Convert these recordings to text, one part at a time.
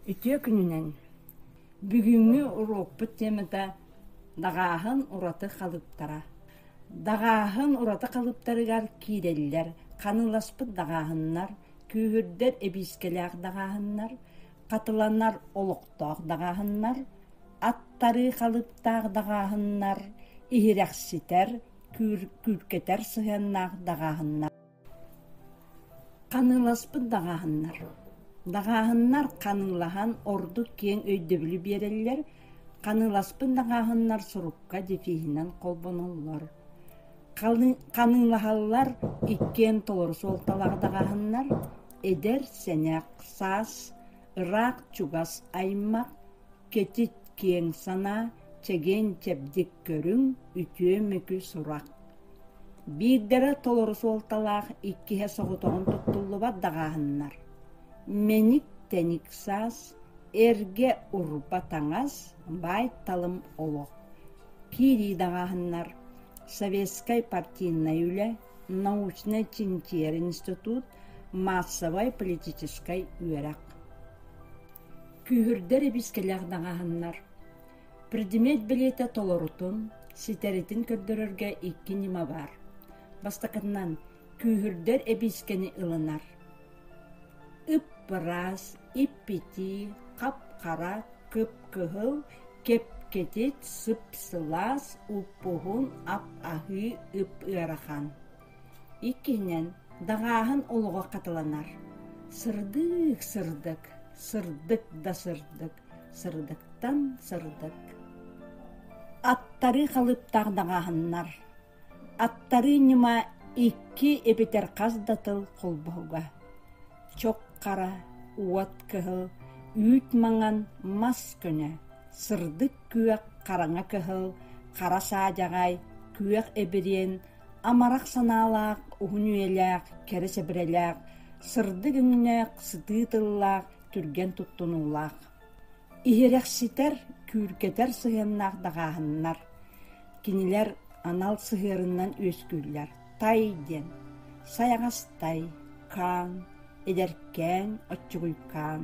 Үтүө күнүнэн! Бүгүҥҥү уруокпут темата даҕааһын ураты халыптара. Даҕааһын ураты халыптарыгар киирэллэр ханыыласпыт даҕааһыннар, күүһүрдэр эбиискэлээх даҕааһыннар, хатыланар олохтоох даҕааһыннар, аттарыы халыптаах даҕааһыннар, иһирэхситэр, күүркэтэр сыһыаннаах даҕааһыннар. Ханыыласпыт даҕааһыннар. Даҕааһыннар ханыылаһан ордук киэҥ өйдөбүлү биэрэллэр, ханыыласпыт даҕааһыннар сурукка дефиһинэн холбоноллор. Ханыылаһаллар иккиэн толору суолталаах даҕааһыннар эдэр, сэнэх, саас, ыраах, чугас аймах, кэтит, киэҥ санаа, чэгиэн-чэбдик көрүҥ, үтүө-мөкү сурах. Биирдэрэ толору суолталаах, иккиһэ соҕотоҕун туттуллубат даҕааһыннар: мэник-тэник саас, эргэ урба таҥас, баай-талым олох. Киирии даҕааһыннар: советскай партийнай үлэ, научнай-чинчийэр институт, маассабай политическай үөрэх. Күүһүрдэр эбискэлээх даҕааһыннар Предмет бэлиэтэ толорутун, ситэритин көрдөрөргө икки ньыма баар. Бастакытынан, күүһүрдэр эбиискэни ылынар. Ып-ыраас, ип-итии, хап-хара, кып-кыһыл, кэп-кэтит, сып-сылаас, уп-уһун, ап-аһыы, ып-ыарахан. Иккиһинэн, даҕааһын олоҕо хатыланар. Сырдык-сырдык, сырдык да сырдык, сырдыктан сырдык. Аттарыы халыптаах даҕааһыннар. Аттарыы ньыма икки эбэтэр хас да тыл холбоһуга. Чох хара, уот кыһыл, үүт маҥан, мас көнө, сырдык күөх, хараҥа кыһыл, хара саадьаҕай, күөх эбириэн, амарах санаалаах, уһун үйэлээх, кэрэ сэбэрэлээх, сырдык өҥнөөх, сытыы тыллаах, түргэн туттунуулаах. Иһирэхситэр, күүркэтэр сыһыаннаах даҕааһыннар. Кинилэр анал сыһыарынан үөскүүллэр. Тай диэн сайаҕастай, хаан, эдэркээн, оччугуйкаан,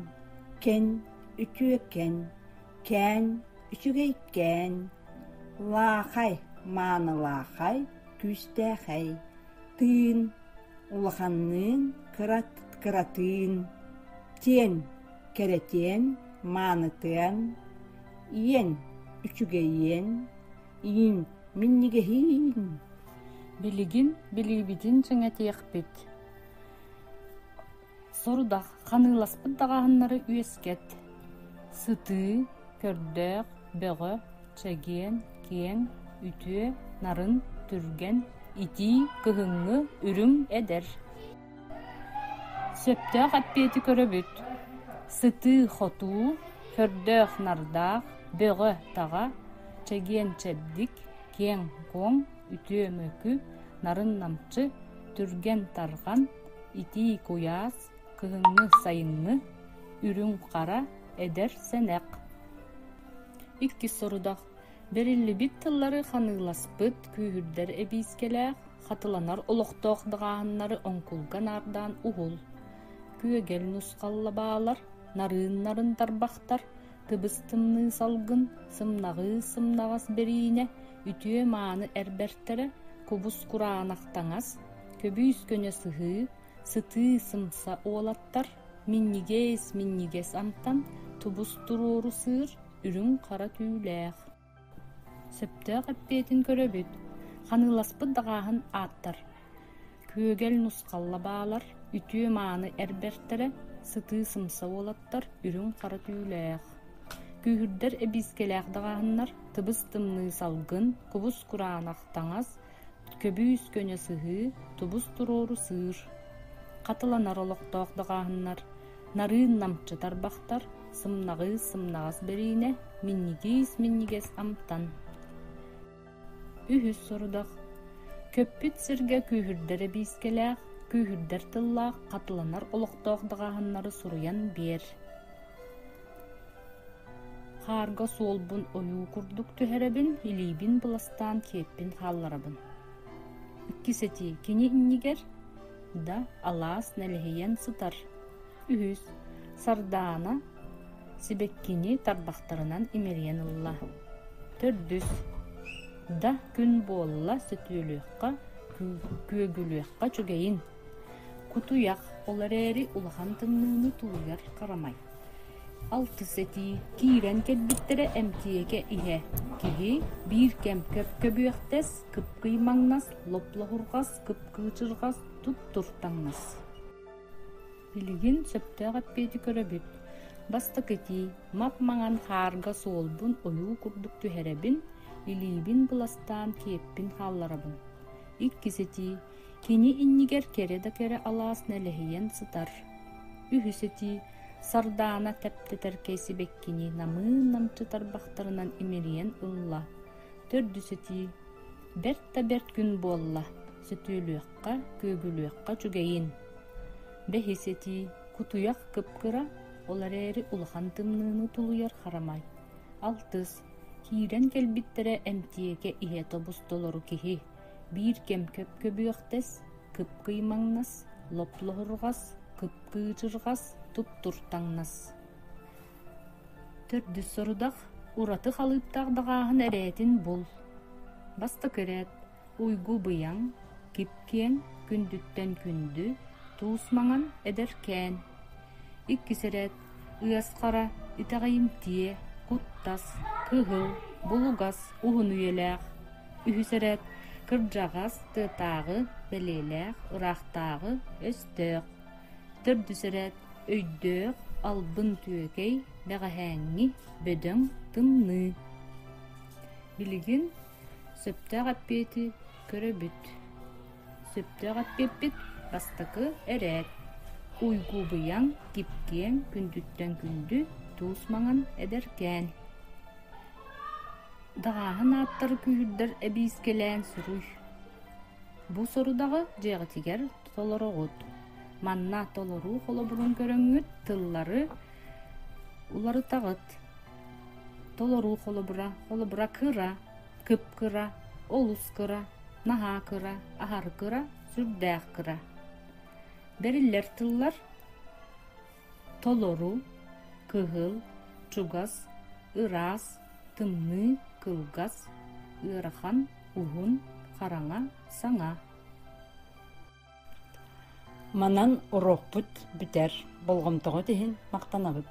кэн, үтүөкэн, кээн, үчүгэйкээн, лаахай, маанылаахай, күүстээхэй, тыын, улаханныын, кырат, кыратыын, тиэн, кэрэтиэн, маанытыан, иэн, үчүгэйиэн, иин, минньигэһиин. Билигин билиибитин чиҥэтиэхпит. Сорудах ханыыласпыт даҕааһыннары үөскэт. Сытыы, көрдөөх, бөҕө, чэгиэн, киэҥ, үтүө, нарын, түргэн, итии, кыһыҥҥы, үрүҥ, эдэр. Сөптөөх эппиэти көрөбүт: сытыы-хотуу, көрдөөх-нардаах, бөҕө-таҕа, чэгиэн-чэбдик, киэҥ-куоҥ, үтүө-мөкү, нарын-намчы, түргэн-тарҕан, итии-куйаас, кыһыҥҥы-сайыҥҥы, үрүҥ-хара, эдэр-сэнэх. Иккис сорудах Бэриллибит тыллары ханыыласпыт, күүһүрдэр эбиискэлээх, хатыланар олохтоох даҕааһыннары оҥкулга наардаан уһул. Күөгэл нусхаллабаалар, нарыын-нарын тарбахтар, тыбыс-тымныы салгын, сымнаҕыы-сымнаҕас бэриинэ, үтүө-мааны эрбэртэрэ, кубус-кураанах таҥас, көбүүс-көнө сыһыы, сытыы-сымса уолаттар, минньигэс-минньигэс амтан, тубус-туруору сыыр, үрүҥ-хара түүлээх. Сөптөөх эппиэтин көрөбүт, ханыыласпыт даҕааһын ааттар: күөгэл нусхалла баалар, үтүө-мааны эр бэртэрэ, сытыы-сымса уолаттар, үрүҥ-хара түүлээх. Күүһүрдэр эбиискэлээх даҕааһыннар, тыбыс-тымныы салгын, кубус-кураанах таҥас, көбүүс-көнө сыһыы, тубус-туруору сыыр. Хатыланар олохтоох даҕааһыннар, нарыын-намчы тарбахтар, сымнаҕыыс-сымнаҕас бэриинэ, минньигиис-минньигэс амтан. Үһүс сорудах Көппүт сиргэ күүһүрдэр эбиискэлээх, күүһүрдэр тыллаах, хатыланар олохтоох даҕааһыннары суруйан биэр. Хаарга суолбун ойуу курдук түһэрэбин, илиибин быластаан киэппин хаалларабын. Иккис этии кини иннигэр да алаас нэлэһийэн сытар. Үһүс Сардаана. Сибэккини тарбахтарынан имэрийэн ылла. Төрдүс да күн буолла сөтүөлүөххэ, күөгүлүөххэ үчүгэйин. Кутуйах, ол эрээри улахан тымныыны тулуйар харамай. Алтыс этии киирэн кэлбиттэрэ эмтиэкэ иһэ. Киһи биир кэм көп-көбүөхтэс, кып-кыймаҥнас, лоп-лоһурҕас, кып-кыычырҕас, туп-туртаҥнас. Билигин сөптөөх эппиэти көрөбүт. Бастакы этии мап-маҥан хаарга суолбун ойуу курдук түһэрэбин, илиибин быластаан киэппин хаалларабын. Иккис этии кини иннигэр кэрэ да кэрэ алаас нэлэһийэн сытар. Үһүс этии Сардаана тэптэтэркэй сибэккини намыын-намчы тарбахтарынан имэрийэн ылла. Төрдүс этии Бэрт да бэрт күн буолла, сөтүөлүөххэ, күөгүлүөххэ үчүгэйин. Бэһис этии Кутуйах кып-кыра, ол эрээри улахан тымныыны тулуйар харамай. Алтыс Киирэн кэлбиттэрэ эмтиэкэ иһэ тобус-толору киһи. Биир кэм көп-көбүөхтэс, кып-кыймаҥнас, лоп-лоһурҕас, кып-кыычырҕас, туп-туртаҥнас. Төрдүс сорудах ураты халыыптаах даҕааһын эрээтин бул. Бастакы эрээт уйгу-быйаҥ, кип-киэҥ, күндүттэн күндү, туус маҥан, эдэркээн. Иккис эрээт ыас хара, итэҕэйимтиэ, куттас, кыһыл, булугас, уһун үйэлээх. Үһүс эрээт кырдьаҕас, тыатааҕы, бэлиэлээх, ыраахтааҕы, өстөөх. Төрдүс эрээт өйдөөх, албын түөкэй, бэҕэһээҥҥи, бөдөҥ, тымныы. Билигин сөптөөх эппиэти көрөбүт. Сөптөөх эппиэппит бастакы эрээт. Уйгу-быйаҥ, кип-киэҥ, күндүттэн күндү, туус маҥан, эдэркээн. Даҕааһын ааттары күүһүрдэр эбиискэлээн суруй. Бу сорудаҕы дьиэҕитигэр толороҕут. Манна толоруу холобурун көрөҥҥүт тыллары уларытаҕыт. Толоруу холобура, холобура кыра, кып-кыра, олус кыра, наһаа кыра, аһары кыра, сүрдээх кыра. Бэриллэр тыллар толору, кыһыл, чугас, ыраас, тымныы, кылгас, ыарахан, уһун, хараҥа, саҥа. Манан уруокпут бүтэр. Болҕомтоҕут иһин махтанабыт.